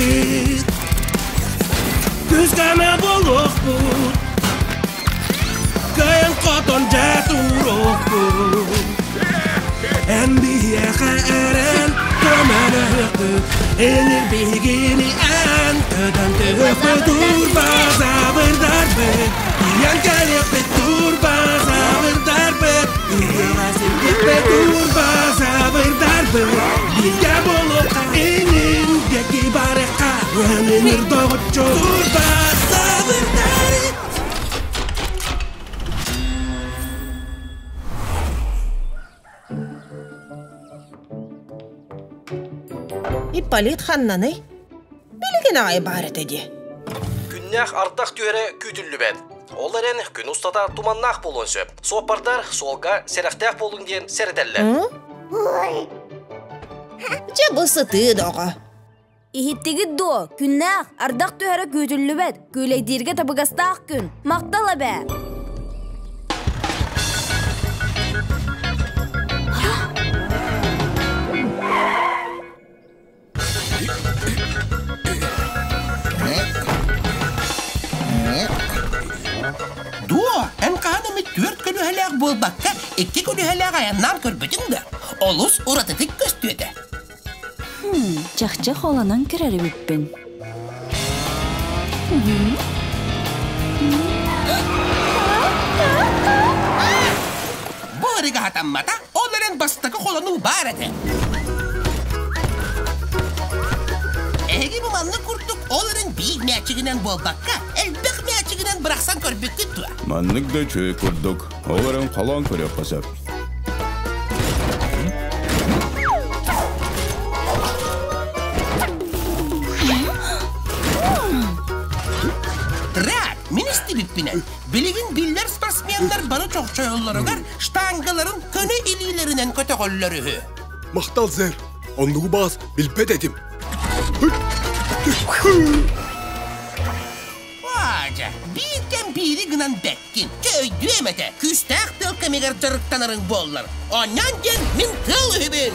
барыахпыт, Күскэме буолуохпут, Кыайан хотон дьэ туруохпут. Эн биһиэхэ эрэн көмөлөһүөхпүт, Энир биһигини эн көтөн түһүөхпүт, Турбазаврдарбыт, Тиийэн кэлиэхпит, Турбазаврдарбыт, Үйэҕэ сирдиэхпит, Турбазаврдарбыт, Бииргэ буолуохха, инин диэки барыахха, Өнүнүр доҕоччу, Турбазаврдарбыт. Ипполит ханнаный? Билигин аҕай баар этэ дии. Күннээх ардах түһэрэ күүтүллүбэт. Ол эрэн күн устата туманнаах буолуон сөп. Суоппардар суолга сэрэхтээх буолуҥ диэн сэрэтэллэр. Дьэ бу сытыы доҕо. Иһиттигит дуо? Күннээх, ардах түһэрэ күүтүллүбэт, күүлэйдииргэ табыгастаах күн. Махтал эбээ! Дуо, эн хаһан эмит түөрт көлүөһэлээх буолбакка, икки көлүөһэлээх айаннаан көрбүтүҥ да, олус уратытык көстүө этэ. Чахчы холонон көрөр эбиппин. Бу ырыга хатаммата, ол эрэн бастакы холонуу баар этэ. Эһиги бу маннык курдук ол эрэн биир мээчигинэн буолбакка, элбэх мээчигинэн бырахсан көрбүккүт дуо? Маннык да үчүгэй курдук, ол эрэн холоон көрүөххэ сөп. Рад, мин истибиппинэн, билигин биллэр спортсменнар бары чохчойоллоругар штангаларын көнө илиилэринэн көтөҕөллөр үһү. Махтал, сэр. Оннугу баас билбэт этим. Ваадьа, биир кэм биири гынан бэккин. Чэ өйдүөм этэ, күүстээх тыал кэмигэр дьарыктанарыҥ буоллар. Оонньоон диэн мин тыал үһүбүн.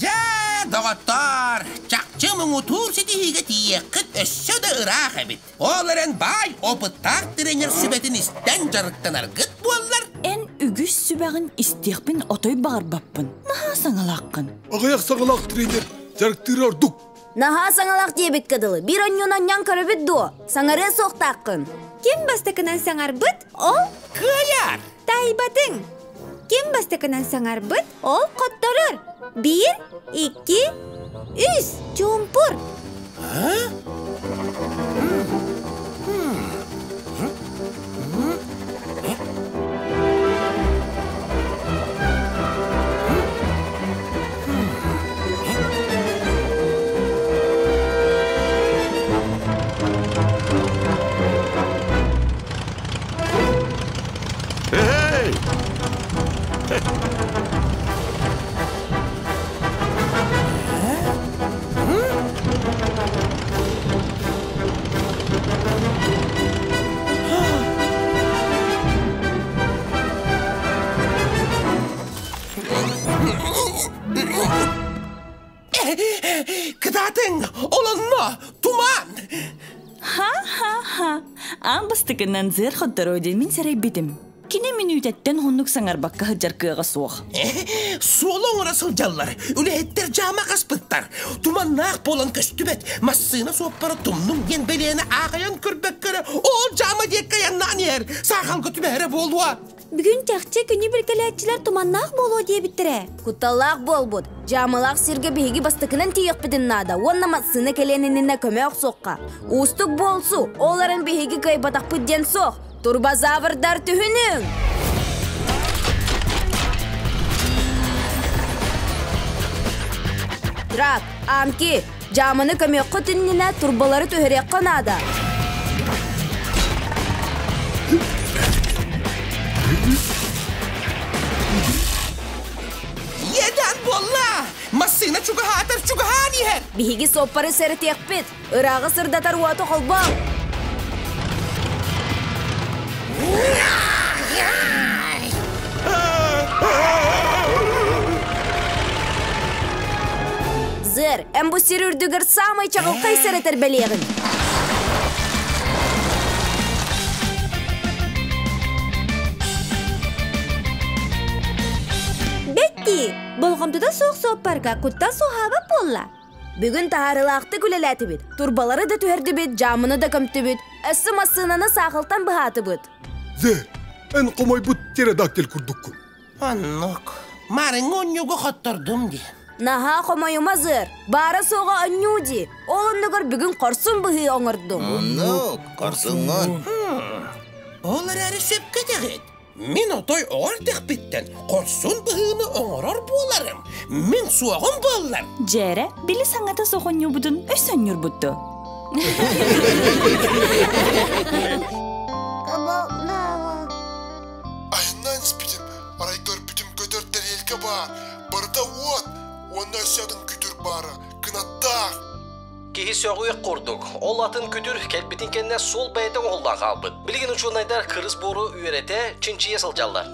Дьэ, доҕоттоор, чахчы муҥутуур ситиһиигэ тиийиэххит өссө да ыраах эбит. Ол эрэн баай опыттаах тренер сүбэтин истэн дьарыктанаргыт буоллар. Эн үгүс сүбэҕин истиэхпин отой баҕарбаппын. Наһаа саҥалааххын. Аҕыйах саҥалаах тренер дьарыктыыра ордук. Наһаа саҥалаах диэбиккэ дылы, биир онньуон онньоон көрөбүт дуо? Саҥарыа суохтааххын. Ким бастакынан саҥарбыт, ол Кыайар! Тайбатыҥ! Ким бастакынан саҥарбыт, ол хотторор. Биир, икки, үс, чуумпур. Эй! Кытаатыҥ, олонно, туман! Ха-ха-ха! Аан бастакынан зыр хоттороо диэн мин сэрэйбитим. Кини мүнүүтэттэн уһуннук саҥарбакка сылдьар кыаҕа суох. Суолу оҥоро сылдьаллар, үлэһиттэр дьаама хаспыттар. Туманнаах буолан көстүбэт, массыына суоппара тумнуҥ диэн бэлиэни аахайан көрбөккө эрэ, ол дьаама диэки айаннаан иһэр, саахалга түбэһэрэ буолуо. Бүгүн чахчы күнү билгэлээччилэр туманнаах буолуо диэбиттэрэ. Кутталлаах буолбут. Дьаамалаах сиргэ биһиги бастакынан тиийиэхпитин наада уонна массыына кэлиэн иннинэ көмө охсуохха. Уустук буолсу, ол эрэн биһиги кыайбатахпыт диэн суох. Турбозаврдар түһүнүҥ! Драк, Амки, дьааманы көмүөххүт иннинэ турбалары түһэриэххэ наада. Иэдээн буолла! Массыына чугаһаатар чугаһаан иһэр! Биһиги суоппары сэрэтиэхпит. Ырааҕы сырдатар уоту холбоо! Зэр, эн бу сир үрдүгэр саамай чаҕылхай сэрэтэр бэлиэҕин. Бетти, болҕомтото суох суоппарга куттал суоһаабат буолла. Бүгүн таһаарыылаахтык үлэлээтибит. Турбалары да түһэрдибит, дьаамыны да көмтүбүт. Өссө массыынаны саахалтан быһаатыбыт. Зэр, эн хомойбут птеродактиль курдуккун. Оннук. Марыҥҥа онньугу хоттордум дии. Наһаа хомойума зыр. Баара-суоҕа онньуу дии. Ол оннугар бүгүн хорсун быһыы оҥордум. Оннук, хорсуҥҥун. Ол эрээри сөпкө этэҕит. Мин отой оҕо эрдэхпиттэн хорсун быһыыны оҥорор буоларым. Мин суоҕум буоллар. Дьээрэ, били саҥата суох онньуубутун өс онньурбутту. Айаннаан испитим, арай көрбүтүм көтөр тэриэлкэ баар, барыта уот, уонна өссө атын күтүр баара, кынаттаах. Киһи сөҕүөх курдук, ол атын күтүр кэлбитин кэннэ суол бэйэтэ оҥоһуллан хаалбыт. Билигин учуонайдар кырыс буору үөрэтэ, чинчийэ сылдьаллар.